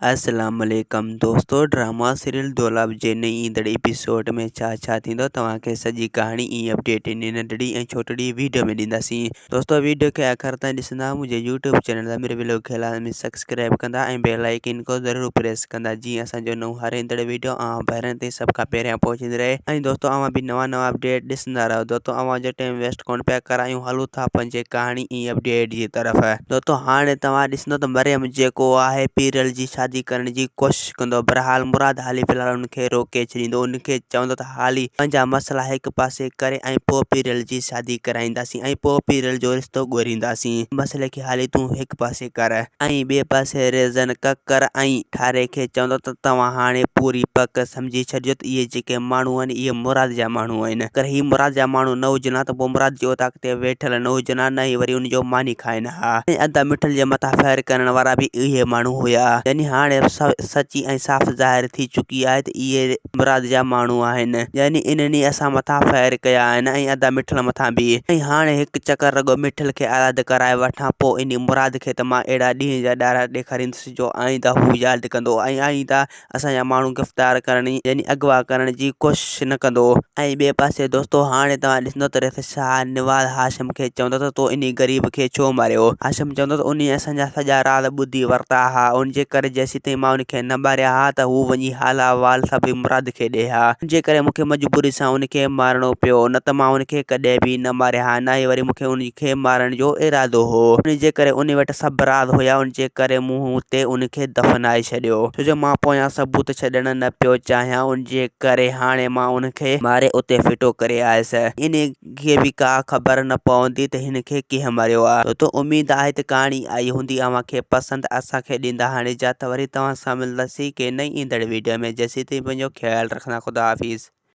اسلام عليڪم دوستو ڊراما سيريل دولاب جي نئين ايندڙ ايپيسوڊ ۾ ڇا ڇا ٿيندو توهان کي سڄي ڪهاڻي ۽ اپڊيٽ ان ننڍڙي ۽ ڇوٽڙي ويڊيو ۾ ڏينداسين دوستو ويڊيو کي آخر تائين ڏسندا منهنجي يوٽيوب چينل امير ويلوگ کي لازمي سبسڪرائب ڪندا ۽ بيل آئيڪن کي ضرور پريس ڪندا جيئن اسان جو نئون هر ايندڙ ويڊيو اوهان ڀائرن تائين سڀ کان پهريان پهچندي رهي ۽ دوستو اوهان به نوان نوان اپڊيٽ ڏسندا رهو دوستو اوهان جو ٽائيم ويسٽ ڪونه پيا ڪرايون هلون ٿا پنهنجي ڪهاڻي ۽ اپڊيٽ جي طرف. دوستو هاڻي توهان ڏسندو ته مريم جيڪو آهي پيرل جي شادي ڪرڻ جي ڪوشش ڪندو برحال مراد حالي في الحال ان کي روڪي ڇڏيندو ان کي چوندو ته حالي پنهنجا مسئلا هڪ پاسي ڪري ۽ پوء پيرل جي شادي ڪرائينداسين ۽ پوء پيرل جو رشتو ڳولينداسين مسئلي کي حالي تون هڪ پاسي ڪر. ۽ ٻئي پاسي ريزن ڪڪر ۽ ٺاري کي چوندو ته توهان هاڻي پوري پڪ سمجهي ڇڏجو ته اهي جيڪي ماڻهو آهن اهي مراد جا ماڻهو آهن اگر هي مراد جا ماڻهو نه هجن ها ته پوء مراد جي اوطاق تي ويٺل نه هجن ها نه ئي وري ان جو ماني کائن ها ۽ ادا مٺل جي مٿان فائر ڪرڻ وارا به اهي ماڻهو هيا يعني هاڻي سچي ۽ صاف ظاهر ٿي چڪي آهي ته اهي مراد جا ماڻهو آهن يعني انهن ئي اسان مٿان فائر ڪيا آهن ۽ ادا مٺل مٿان به ۽ هاڻي هڪ چڪر رڳو مٺل کي آزاد ڪرائي وٺان پوء انهي مراد کي ته مان اهڙا ڏينهن جا ڏارا ڏيکاريندس جو آئنده هو ياد ڪندو ۽ آئنده اسان جا ماڻهو گرفتار ڪرڻ يعني اغوا ڪرڻ جي ڪوشش نه ڪندو. ۽ ٻئي پاسي دوستو هاڻي توهان ڏسندو ته ريس شاهه نواز هاشم کي چوندو ته تو انهي غريب کي ڇو ماريو؟ هاشم چوندو ته انهي اسان جا سڄا راز ٻڌي ورتا ها ان جي ڪري جيسيتائين مان ان کي نه ماريان ها ته هو وڃي حال احوال سڀ مراد کي ڏئي ها ان جي ڪري مون کي مجبوري سان ان کي مارڻو پيو نه ته مان ان کي ڪڏهن به نه ماريان ها نه ئي وري مون کي ان کي مارڻ جو ارادو هو ان جي ڪري انهي وٽ سڀ راز هيا ان جي ڪري مون اتي ان کي دفنائي ڇڏيو ڇو جو مان پويان ثبوت ڇڏڻ نه پيو چاهيان ان جي ڪري هاڻي مان ان کي ماري اتي ڦٽو ڪري آيس انهي کي به ڪا خبر نه پوندي ته هن کي ڪنهن ماريو آ دوستو اميد آهي ته ڪهاڻي آئي هوندي اوهان کي پسند اسان کي ڏيندا هاڻي اجازت وري توهان سان ملنداسين ڪنهن نئين ايندڙ ويڊيو ۾ جيسين تائين پنهنجو خيال رکندا خدا حافظ.